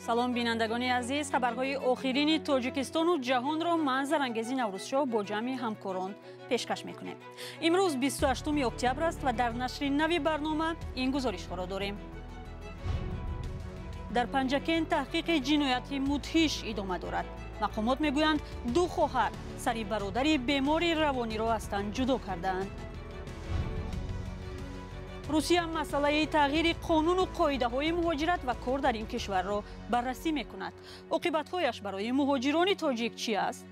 Салом, бинандагони азиз. Хабарҳои охирини Тоҷикистону ҷаҳонро ман, Зарангези Наврӯзшоҳ, бо ҷамъи ҳамкорон пешкаш мекунем. Имрӯз 28 октябр аст ва дар нашри нави барнома ин гузоришҳоро дорем. Дар Панҷакент таҳқиқи ҷинояти мудҳиш идома дорад. Мақомот мегӯянд, ду хоҳар сари бародари бемори равониро аз тан ҷудо кардаанд. Русия масъалаи тағйири қонуну қоидаҳои муҳоҷират ва кор дар ин кишварро баррасӣ мекунад. Оқибатҳояш барои муҳоҷирони тоҷик чӣ аст?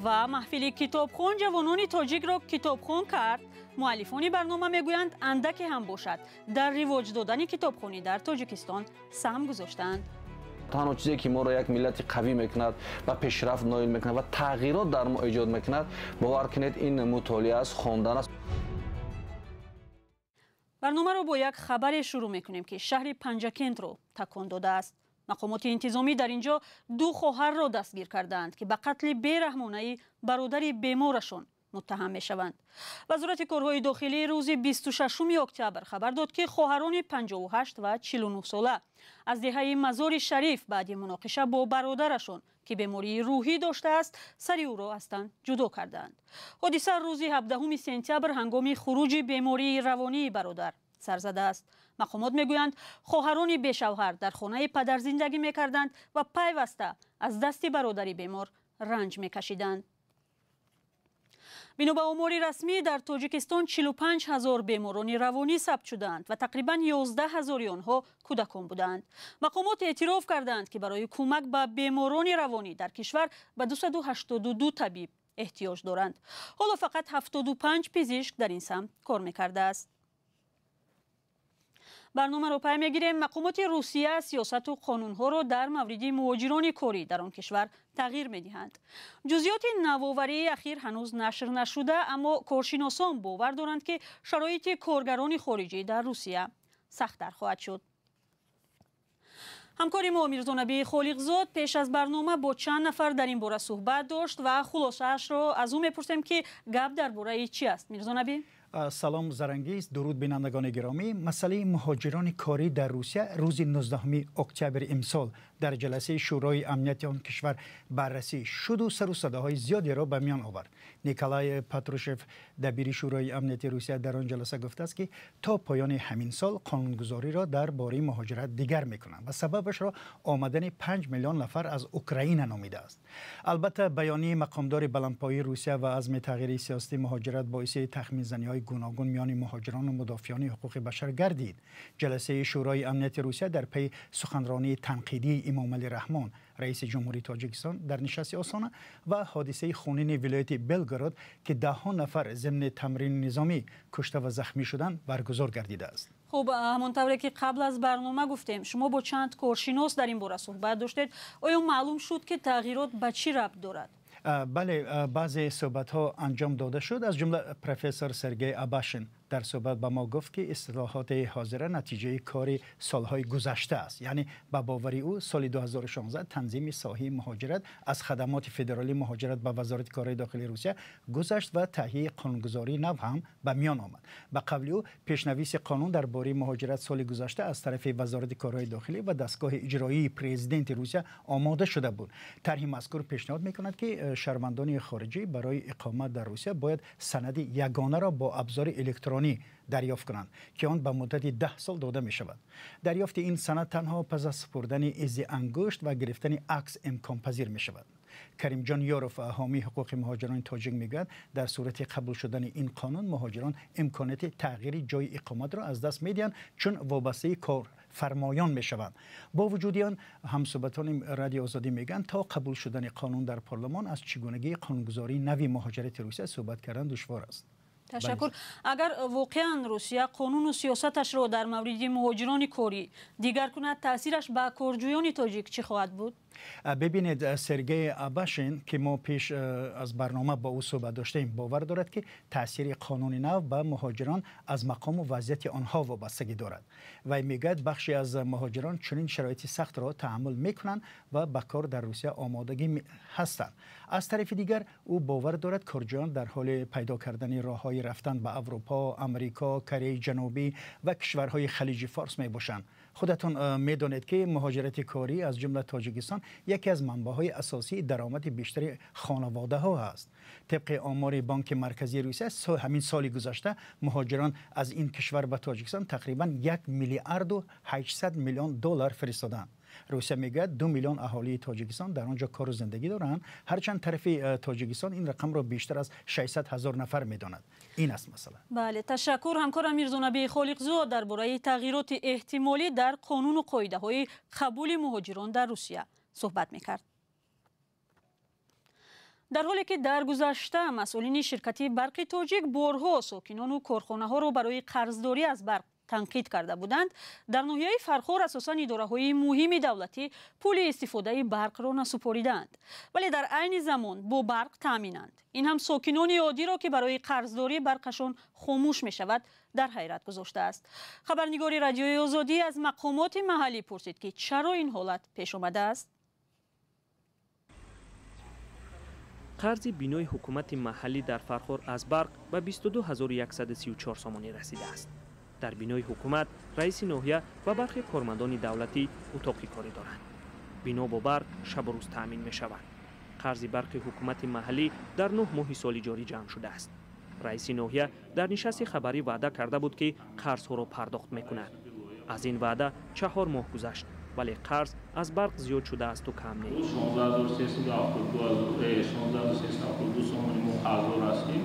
Ва маҳфили китобхон ҷавонони тоҷикро китобхон кард. Муаллифони барнома мегӯянд, андаке ҳам бошад, дар ривоҷ додани китобхонӣ дар Тоҷикистон саҳм гузоштаанд. Танҳо чизе, ки моро як миллати қавӣ мекунад ва пешрафт ноил мекунад ва тағйирот дар мо эҷод мекунад, бовар кунед, ин мутолиа аст, хондан аст. Барномаро бо як хабаре шурӯъ мекунем, ки шаҳри Панҷакентро такон додааст. Мақомоти интизомӣ дар ин ҷо ду хоҳарро дастгир кардаанд, ки ба қатли бераҳмонаи бародари беморашон муттаҳам мешаванд. Вазорати корҳои дохилӣ рӯзи 26 октябр хабар дод, ки хоҳарони 58 ва 49 сола аз деҳаи Мазори Шариф баъди муноқиша бо бародарашон, ки бемории рӯҳӣ доштааст, сари ӯро аз тан ҷудо кардаанд. Ҳодиса рӯзи 17 сентябр ҳангоми хуруҷи бемории равонии бародар сар задааст. Мақомот мегӯянд, хоҳарони бешавҳар дар хонаи падар зиндагӣ мекарданд ва пайваста аз дасти бародари бемор ранҷ мекашиданд. Бино ба омори расмӣ, дар Тоҷикистон 45 ҳазор беморони равонӣ сабт шудаанд ва тақрибан 11 ҳазори онҳо кӯдакон буданд. Мақомот эътироф кардаанд, ки барои кӯмак ба беморони равонӣ дар кишвар ба 282 табиб эҳтиёҷ доранд. Ҳоло фақат 75 пизишк дар ин самт кор мекардааст. Барномаро пай мегирем. Мақомоти Русия сиёсату қонунҳоро дар мавриди муҳоҷирони корӣ дар он кишвар тағйир медиҳанд. Ҷузъиёти навоварии ахир ҳанӯз нашр нашуда, аммо коршиносон бовар доранд, ки шароити коргарони хориҷӣ дар Русия сахттар хоҳад шуд. Ҳамкори мо Мирзонабии Холиқзод пеш аз барнома бо чанд нафар дар ин бора суҳбат дошт ва хулосаашро аз ӯ мепурсем, ки гап дар бораи чӣ аст. Мирзонабӣ. Салом, Зарангиз, дуруд, бинандагони гиромӣ. Масъалаи муҳоҷирони корӣ дар Русия рӯзи 19 октябри имсол дар ҷаласаи Шӯрои амнияти он кишвар баррасӣ шуду сару садоҳои зиёдеро ба миён овард. Николай Патрушев, дабири Шӯрои амнияти Русия, дар он ҷаласа гуфтааст, ки то поёни ҳамин сол қонунгузориро дар бораи муҳоҷират дигар мекунанд ва сабабашро омадани 5 миллион нафар аз Украина номидааст. Албатта, баёнияи мақомдори баландпоии Русия ва азми тағйири сиёсати муҳоҷират боиси тахминзаниҳои гуногун миёни муҳоҷирону мудофиёни ҳуқуқи башар гардид. Ҷаласаи Шӯрои амнияти Русия дар пайи суханронии танқидии Имомалӣ Раҳмон, раиси ҷумҳурии Тоҷикистон, дар нишасти Остона ва ҳодисаи хунини вилояти Белгород, ки даҳҳо нафар зимни тамрини низомӣ кушта ва захмӣ шуданд, баргузор гардидааст. Хуб, ҳамон тавре ки қабл аз барнома гуфтем, шумо бо чанд коршинос дар ин бора суҳбат доштед. Оё маълум шуд, ки тағйирот ба чӣ рабт дорад? Бале, баъзе суҳбатҳо анҷом дода шуд. Аз ҷумла профессор Сергей Абашин дар суҳбат ба мо гуфт, ки ислоҳоти ҳозира натиҷаи кори солҳои гузашта аст. Яъне, ба бовари ӯ, соли 2016 танзими соҳаи муҳоҷират аз Хадамоти федералии муҳоҷират ба Вазорати корҳои дохилии Русия гузашт ва таҳияи қонунгузории нав ҳам ба миён омад. Ба қавли ӯ, пешнависи қонун дар бораи муҳоҷират соли гузашта аз тарафи Вазорати корҳои дохилӣ ва дастгоҳи иҷроии президенти Русия омода шуда буд. Тарҳи мазкур пешниҳод мекунад, ки шаҳрвандони хориҷӣ барои иқомат дар Русия бояд санади ягонаро бо абзори электронӣ дарёфт кунанд, ки он ба муддати 10 сол дода мешавад. Дарёфти ин санад танҳо пас аз супурдани изи ангушт ва гирифтани акс имконпазир мешавад. Каримҷон Ёров, ҳомии ҳуқуқи муҳоҷирони тоҷик, мегӯяд, дар сурати қабул шудани ин қонун муҳоҷирон имконияти тағйири ҷойи иқоматро аз даст медиҳанд, чун вобастаи корфармоён мешаванд. Бо вуҷуди он, ҳамсӯҳбатони Радиои Озодӣ мегӯянд, то қабул шудани қонун дар парлумон аз чигунагии қонунгузории нави муҳоҷирати Русия суҳбат кардан душвор аст. Ташаккур. Агар воқеан Русия қонуну сиёсаташро дар мавриди муҳоҷирони корӣ дигар кунад, таъсираш ба корҷӯёни тоҷик чӣ хоҳад буд? Бибинед, Сергей Абашин, ки мо пеш аз барнома бо ӯ суҳбат доштем, бовар дорад, ки таъсири қонуни нав ба муҳоҷирон аз мақому вазъияти онҳо вобастагӣ дорад. Вай мегӯяд, бахше аз муҳоҷирон чунин шароити сахтро таҳаммул мекунанд ва ба кор дар Русия омодагӣ ҳастанд. Аз тарафи дигар, ӯ бовар дорад, корҷӯён дар ҳоли пайдо кардани роҳҳои рафтан ба Аврупо, Амрико, Кореяи Ҷанубӣ ва кишварҳои Халиҷи Форс мебошанд. Худатон медонед, ки муҳоҷирати корӣ аз ҷумла Тоҷикистон яке аз манбаъҳои асосии даромади бештари хонаводаҳо аст. Тибқи омори Бонки Марказии Русия, ҳамин соли гузашта муҳоҷирон аз ин кишвар ба Тоҷикистон тақрибан 1 миллиарду 800 миллион доллар фиристоданд. Русия мегӯяд, 2 миллион аҳолии Тоҷикистон дар он ҷо кору зиндагӣ доранд, ҳарчанд тарафи Тоҷикистон ин рақамро бештар аз 600 ҳазор нафар медонад. Ин аст масъала. Бале, ташаккур. Ҳамкорам Мирзонаби Холиқзод дар бораи тағйироти эҳтимолӣ дар қонуну қоидаҳои қабули муҳоҷирон дар Русия суҳбат мекард. Дар ҳоле ки дар гузашта масъулини ширкати Барқи Тоҷик борҳо сокинону корхонаҳоро барои қарздорӣ аз барқ танқид карда буданд, дар ноҳияи Фархор асосан идораҳои муҳими давлатӣ пули истифодаи барқро насупоридаанд, вале дар айни замон бо барқ таъминанд. Ин ҳам сокинони оддиро, ки барои қарздорӣ барқашон хомӯш мешавад, дар ҳайрат гузоштааст. Хабарнигори Радиои Озодӣ аз мақомоти маҳаллӣ пурсид, ки чаро ин ҳолат пеш омадааст. Қарзи бинои ҳукумати маҳаллӣ дар Фархор аз барқ ба 22134 сомонӣ расидааст. Дар бинои ҳукумат раиси ноҳия ва бархе кормандони давлатӣ утоқи корӣ доранд. Бино бо барқ шабу рӯз таъмин мешавад. Қарзи барқи ҳукумати маҳаллӣ дар 9 моҳи соли ҷорӣ ҷамъ шудааст. Раиси ноҳия дар нишасти хабарӣ ваъда карда буд, ки қарзҳоро пардохт мекунад. Аз ин ваъда 4 моҳ гузашт, вале қарз аз барқ зиёд шудаасту кам нест. 16372 сомонӣ мо қарздор ҳастем.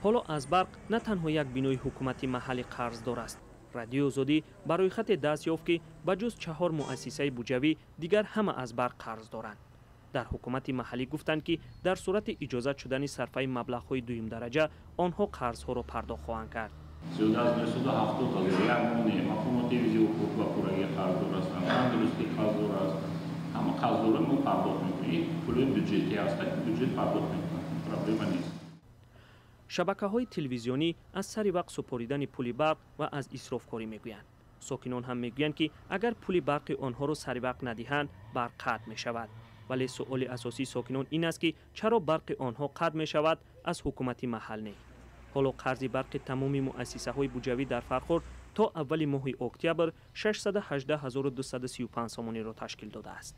Ҳоло аз барқ на танҳо як бинои ҳукумати маҳаллӣ қарздор аст. Радиои Озодӣ ба рӯйхате даст ёфт, ки ба ҷуз 4 муассисаи буҷавӣ дигар ҳама аз барқ қарз доранд. Дар ҳукумати маҳаллӣ гуфтанд, ки дар сурати иҷозат шудани сарфаи маблағҳои дуюмдараҷа онҳо қарзҳоро пардохт хоҳанд кард. Зиёда аз 970 ҳазор як моҳ мақомоти ҳифзи ҳуқуқ ва пуррагӣ қарздор ҳастанд, тандурустӣ қарздор аст. Ҳама қарздорро мо пардохт мекунем. Ин пули бюҷетӣ аст, ки бюҷет пардохт мекунад, проблема нест. Шабакаҳои телевизионӣ аз сари вақт супоридани пули барқ ва аз исрофкорӣ мегӯянд. Сокинон ҳам мегӯянд, ки агар пули барқи онҳоро сари вақт надиҳанд, барқ қатъ мешавад. Вале суоли асосии сокинон ин аст, ки чаро барқи онҳо қатъ мешавад, аз ҳукумати маҳал не. Ҳоло қарзи барқи тамоми муассисаҳои буҷавӣ дар Фархор то аввали моҳи октябр 618235 сомониро ташкил додааст.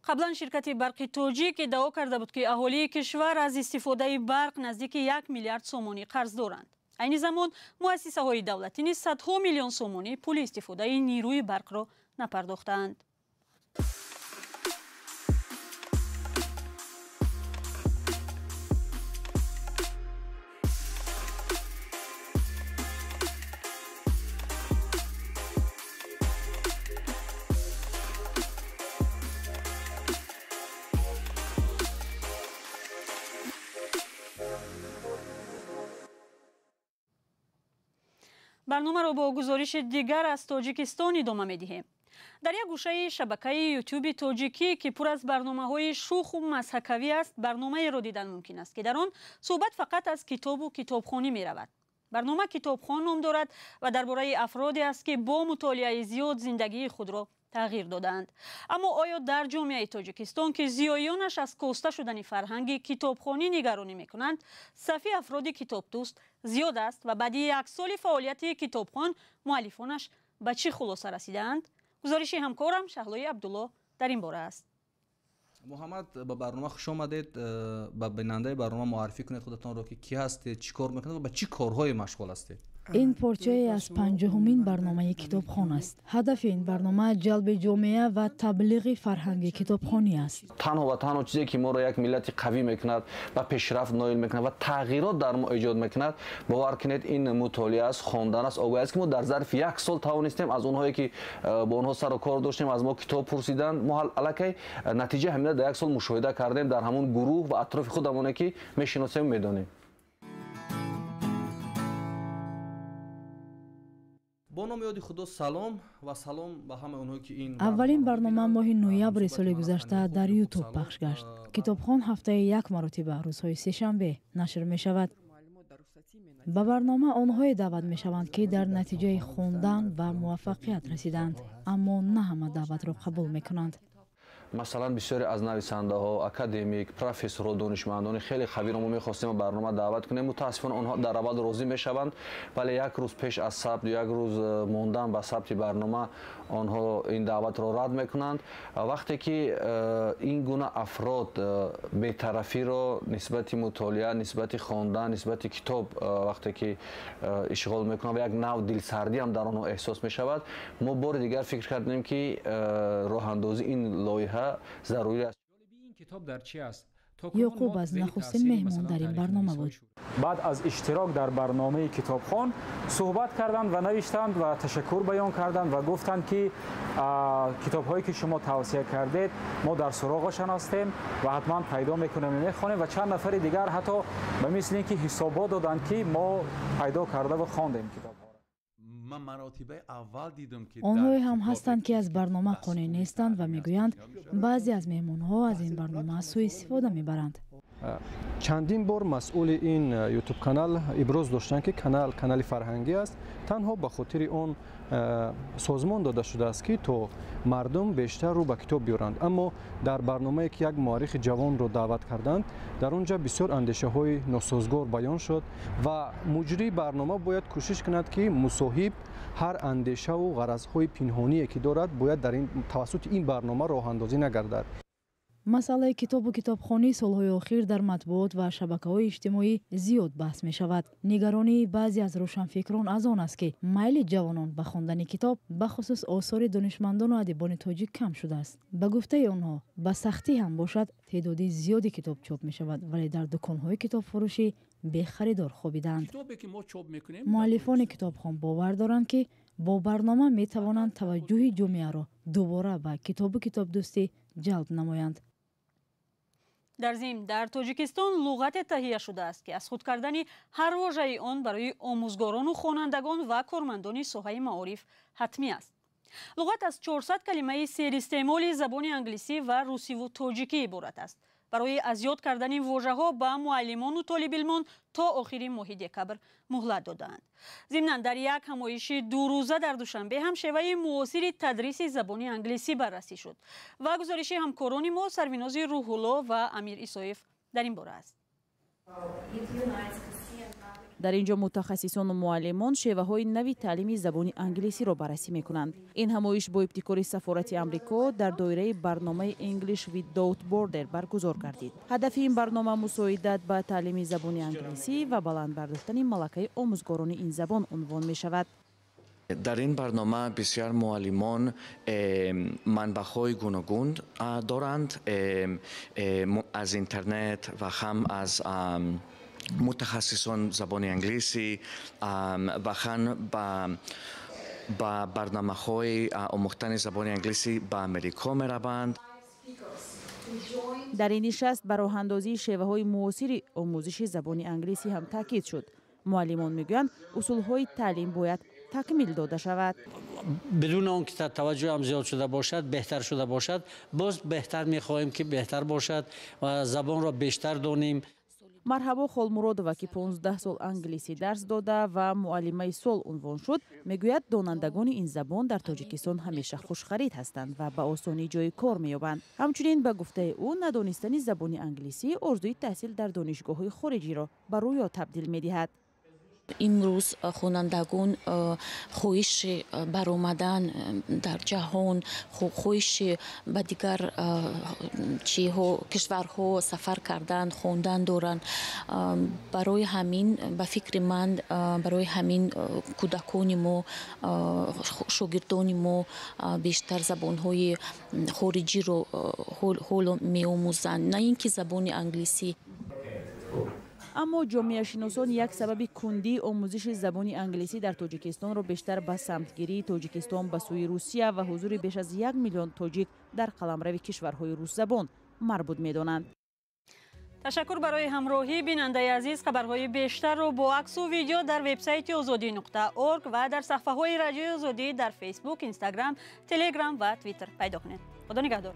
Қаблан ширкати Барқи Тоҷик иддао карда буд, ки аҳолии кишвар аз истифодаи барқ наздики 1 миллиард сомонӣ қарз доранд. Айни замон муассисаҳои давлатӣ низ садҳо миллион сомонӣ пули истифодаи нерӯи барқро напардохтаанд. Барномаро бо гузориши дигар аз Тоҷикистон идома медиҳем. Дар як гӯшаи шабакаи Ютуби тоҷикӣ, ки пур аз барномаҳои шӯху мазҳакавӣ аст, барномаеро дидан мумкин аст, ки дар он суҳбат фақат аз китобу китобхонӣ меравад. Барнома Китобхон ном дорад ва дар бораи афроде аст, ки бо мутолиаи зиёд зиндагии худро тағйир додаанд. Аммо оё дар ҷомеаи Тоҷикистон, ки зиёиёнаш аз коста шудани фарҳанги китобхонӣ нигаронӣ мекунанд, сафи афроди китобдӯст зиёд аст ва баъди як соли фаъолияти Китобхон муаллифонаш ба чӣ хулоса расидаанд? Гузориши ҳамкорам Шаҳлои Абдулло дар ин бора аст. Муҳаммад, ба барнома хуш омадед. Ба бинандаи барнома муаррифӣ кунед худатонро, ки кӣ ҳастед, чӣ кор мекунед ва ба чӣ корҳое машғул ҳастед. Ин порчае аз 50-умин барномаи Китобхон аст. Ҳадафи ин барнома ҷалби ҷомеа ва таблиғи фарҳанги китобхонӣ аст. Танҳо ва танҳо чизе, ки моро як миллати қавӣ мекунад, ба пешрафт ноил мекунад ва тағйирот дар мо эҷод мекунад, бовар кунед, ин мутолиа аст, хондан аст, огоҳӣ аст, ки мо дар зарфи як сол тавонистем аз онҳое, ки бо онҳо сару кор доштем, аз мо китоб пурсиданд, мо аллакай натиҷаи ҳамина дар як сол мушоҳида кардем дар ҳамон гурӯҳ ва атрофи худамоне, ки мешиносем, медонем. Бо номи ёди Худо, салом ва салом ба ҳамаи онҳое, ки ин Аввалин барнома моҳи ноябри соли гузашта дар Ютуб пахш гашт. Китобхон ҳафтаи як маротиба рӯзҳои сешанбе нашр мешавад. Ба барнома онҳое даъват мешаванд, ки дар натиҷаи хондан ба муваффақият расиданд, аммо на ҳама даъватро қабул мекунанд. Масалан, бисёре аз нависандаҳо, академик, профессорҳо, донишмандони хеле қавиро мо мехостем ба барнома даъват кунем. Мутаассифона, онҳо дар аввал розӣ мешаванд, вале як рӯз пеш аз сабт, як рӯз мондан ба сабти барнома, онҳо ин даъватро рад мекунанд. Вақте ки ин гуна афрод бетарафиро нисбати мутолиа, нисбати хондан, нисбати китоб вақте ки ишғол мекунанд ва як нав дилсардӣ ҳам дар онҳо эҳсос мешавад, мо бори дигар фикр кардем, ки роҳандозии ин лоиҳа зарурӣ аст. Китоб дар чӣ аст? Ёқуб аз нахустин меҳмон дар ин барнома буд. Баъд аз иштирок дар барномаи Китобхон суҳбат карданд ва навиштанд ва ташаккур баён карданд ва гуфтанд, ки китобҳое ки шумо тавсия кардед, мо дар суроғашон ҳастем ва ҳатман пайдо мекунем ва мехонем. Ва чанд нафари дигар ҳатто ба мисли ин ки ҳисобот доданд, ки мо пайдо карда ва хондем китобҳоро. Ман маротибаи аввал дидам, ки Онҳое ҳам ҳастанд, ки аз барнома қонеъ нестанд ва мегӯянд, баъзе аз меҳмонҳо аз ин барнома сӯистифода мебаранд. Чандин бор масъули ин ютуб канал иброз доштанд, ки канал канали фарҳангӣ аст, танҳо ба хотири он созмон дода шудааст, ки то мардум бештар рӯ ба китоб биёранд. Аммо дар барномае, ки як муаррихи ҷавонро даъват карданд, дар он ҷа бисёр андешаҳои носозгор баён шуд ва муҷрии барнома бояд кӯшиш кунад, ки мусоҳиб ҳар андешаву ғаразҳои пинҳоние, ки дорад, бояд дар тавассути ин барнома роҳандозӣ нагардад. Масъалаи китобу китобхонӣ солҳои охир дар матбуот ва шабакаҳои иҷтимоӣ зиёд баҳс мешавад. Нигаронии баъзе аз рӯшанфикрон аз он аст, ки майли ҷавонон ба хондани китоб, бахусус осори донишмандону адибони тоҷик, кам шудааст. Ба гуфтаи онҳо, ба сахтӣ ҳам бошад, теъдоди зиёди китоб чоп мешавад, вале дар дуконҳои китобфурӯшӣ бехаридор хобидаанд. Муаллифони Китобхон бовар доранд, ки бо барнома метавонанд таваҷҷӯҳи ҷомеаро дубора ба китобу китобдӯстӣ ҷалб намоянд. Дар зимн, дар Тоҷикистон луғате таҳия шудааст, ки аз худ кардани ҳар вожаи он барои омӯзгорону хонандагон ва кормандони соҳаи маориф ҳатмӣ аст. Луғат аз 400 калимаи серистеъмоли забони англисӣ ва русиву тоҷикӣ иборат аст. Барои аз ёд кардани вожаҳо ба муаллимону толибилмон то охири моҳи декабр муҳлат додаанд. Зимнан, дар як ҳамоиши дурӯза дар Душанбе ҳам шеваи муосири тадриси забони англисӣ баррасӣ шуд ва гузориши ҳамкорони мо Сарвинози Рӯҳулло ва Амир Исоев дар ин бора аст. Дар ин ҷо мутахассисону муаллимон шеваҳои нави таълими забони англисиро баррасӣ мекунанд. Ин ҳамоиш бо ибтикори сафорати Амрико дар доираи барномаи English Without Border баргузор гардид. Ҳадафи ин барнома мусоидат ба таълими забони англисӣ ва баланд бардоштани малакаи омӯзгорони ин забон унвон мешавад. Дар ин барнома бисёр муаллимон манбаъҳои гуногун доранд, аз интернет ва ҳам аз мутахассисон забони англисӣ ва ҳам ба барномаҳои омӯхтани забони англисӣ ба Америко мераванд. Дар ин нишаст ба роҳандозии шеваҳои муосири омӯзиши забони англисӣ ҳам таъкид шуд. Муаллимон мегӯянд, усулҳои таълим бояд такмил дода шавад. Бидуни он ки таваҷҷӯҳам зиёд шуда бошад, беҳтар шуда бошад, боз беҳтар мехоҳем, ки беҳтар бошад ва забонро бештар донем. Марҳабо Холмуродова, ки 15 сол англисӣ дарс дода ва муаллимаи сол унвон шуд, мегӯяд, донандагони ин забон дар Тоҷикистон ҳамеша хушхарид ҳастанд ва ба осонӣ ҷои кор меёбанд. Ҳамчунин, ба гуфтаи ӯ, надонистани забони англисӣ орзуи таҳсил дар донишгоҳҳои хориҷиро ба рӯё табдил медиҳад. Имрӯз хонандагон хоҳиши баромадан дар ҷаҳон, хоҳиши ба дигар чиҳо, кишварҳо сафар кардан, хондан доранд. Барои ҳамин, ба фикри ман, барои ҳамин кӯдакони мо, шогирдони мо бештар забонҳои хориҷиро ҳоло меомӯзанд, на ин ки забони англисӣ. Аммо ҷомеашиносон як сабаби кундии омӯзиши забони англисӣ дар Тоҷикистонро бештар ба самтгирии Тоҷикистон ба сӯи Русия ва ҳузури беш аз 1 миллион тоҷик дар қаламрави кишварҳои русзабон марбут медонанд. Ташаккур барои ҳамроҳӣ, бинандаи азиз. Хабарҳои бештарро бо аксу видео дар вебсайти озодӣ.орг ва дар саҳфаҳои Радиои Озодӣ дар Фейсбук, Инстаграм, Телеграм ва Твиттер пайдо кунед. Худо нигаҳдор.